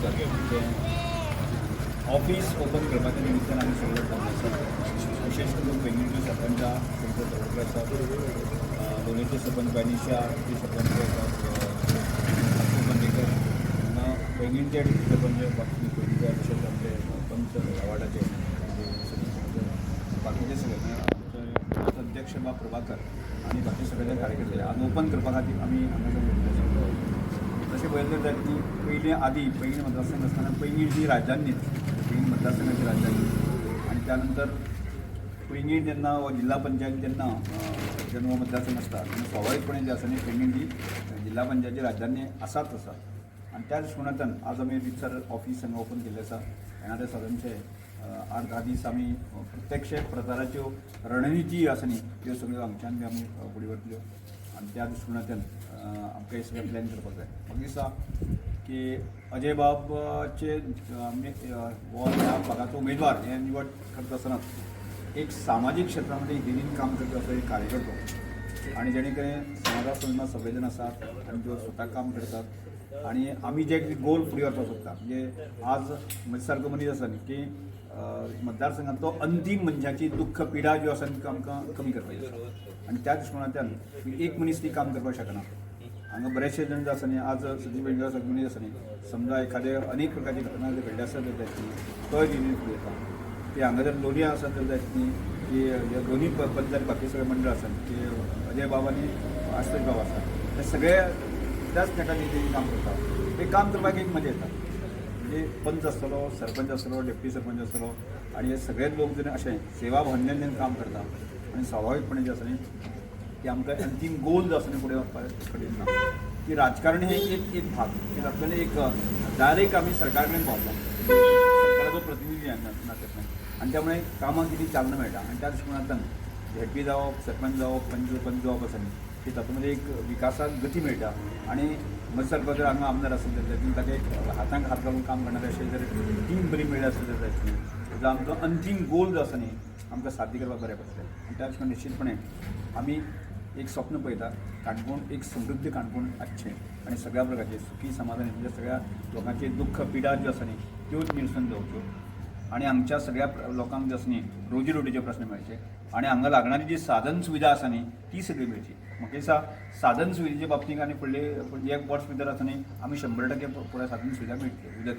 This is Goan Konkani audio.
नमस्कार. आमचें ऑफीस ओपन करपाच्या निमित्तान आमी सगळे जमले आसात. विशेश करून पैंगीणचे सरपंच शंकर तवडकर आसात, लोलयेंचे सरपंच बायनिशा, सरपंच अशोक बंदेकर, हांगा पैंगीणचे सरपंच बाकी पयलींचे, तशेंच आमचे पंच ह्या वार्डाचे बाकीचे सगळे, आमचे अध्यक्ष बाब प्रभाकर आनी बाकी सगळे कार्यकर्ते आज ओपन करपा खातीर आमी हांगा जमले आसात. तशें पळयलें जाल्यार की पयलीं आदी पैंगीण मतदारसंघ आसतना पैंगीण ही राजधानीच, पैंगीण मतदारसंघाची राजधानी. आणि त्यानंतर पैंगीण जेन्ना हो जिल्हा पंचायत जेन्ना जेन्ना हो मतदारसंघ आसता तेन्ना स्वाभाविकपणे जे आसा न्ही, पैंगीण ही जिल्हा पंचायतची राजधानी आसाच आसा. आनी त्या दृश्टिकोनांतल्यान आज आमी रितसर ऑफीस हांगा ओपन केल्लें आसा. येणारे सादारणशे 8-10 दीस आमी प्रत्यक्ष प्रचाराच्यो रणनिती आसा न्ही, त्यो सगळ्यो हांगच्यान बी आमी फुडें व्हरतल्यो. आनी त्या दृश्टिकोनांतल्यान आमकां हे सगळें प्लॅन करपाक जाय. म्हाका दिसता की अजय बाबाचे आमी हो ह्या भागाचो उमेदवार हे निवड करता आसतना एक सामाजीक क्षेत्रामध्ये हिरिरीन काम करता असो एक कार्यकर्तो आणि जेणे करून समाजा संबंदात संवेदन आसा आनी त्यो स्वता काम करतात. आणि आमी जे कितें गोल फुडें व्हरपाक सोदता, म्हणजे आज म्हजे सारको मनीस आसा न्ही की मतदारसंघांतलो अंतीम मनशाची दुख्ख पिडा ज्यो आसा ती आमकां कमी करपाची आसा. आनी त्या दृश्टिकोनांतल्यान एक मनीस ती काम करपाक शकना. हांगा बरेचशे जण जे आसा न्ही, आज सतीश वेंगेकर सारके मनीस आसा न्ही, समजा एखादे अनेक प्रकारची घटना जर घडली आसत तर जायत न्ही, तोय रिलीफ फुडें येता. की हांगा जर लोलयां आसत तर जायत न्ही की हे दोन्ही पंच आनी बाकी सगळे मंडळ आसा की अजय बाब आनी आशुतोष बाब आसा, ते सगळे त्याच नेटान तेणी काम करता. ते काम करपाक एक मजा येता. म्हणजे पंच आसतलो, सरपंच आसतलो, डेप्टी सरपंच आसतलो आनी हे सगळे लोक जर अशें सेवा भावनेन काम करता आनी स्वाभाविकपणे जे आसा न्ही की आमकां अंतीम गोल जो आसा न्ही, फुडें वचपाक कठीण ना. की राजकारण हे एक एक भाग की तातूंतल्यान एक डायरेक्ट आमी सरकार कडेन पावता, सरकाराचो प्रतिनिधी नात्यांतल्यान, आनी त्यामुळे कामाक कितें चालना मेळटा. आनी त्या दृश्टिकोनांतल्यान झेडपी जावप, सरपंच जावप, पंच पंच जावप आसा न्ही की तातूंत एक विकासाक गती मेळटा. आनी म्हजे सारको जर हांगा आमदार आसत जाल्यार ताका एक हाताक हात घालून काम करणारे अशें जर टीम बरी मेळ्ळी आसत जाल्यार जाल्यार आमचो अंतीम गोल जो आसा न्ही, आमकां साध्य करपाक बरें पडटलें. आनी त्या दृश्टीन निश्चितपणे आमी एक स्वप्न पळयता, काणकोण एक समृद्ध काणकोण आसचें आनी सगळ्या प्रकारचे सुखी समाधानी, म्हणजे सगळ्या लोकांचे दुख्ख पिडा ज्यो आसा न्ही, त्यो निरसन जावच्यो आनी आमच्या सगळ्या लोकांक जे आसा न्ही, रोजी रोटीचे प्रस्न मेळचे आनी हांगा लागणारी जी साधन सुविधा आसा न्ही, ती सगळी मेळची. म्हाका दिसता साधन सुविधेच्या बाबतींत आनी फुडले एक वर्स भितर आसा न्ही, आमी 100% फुडें साधन सुविधा मेळटली. उदक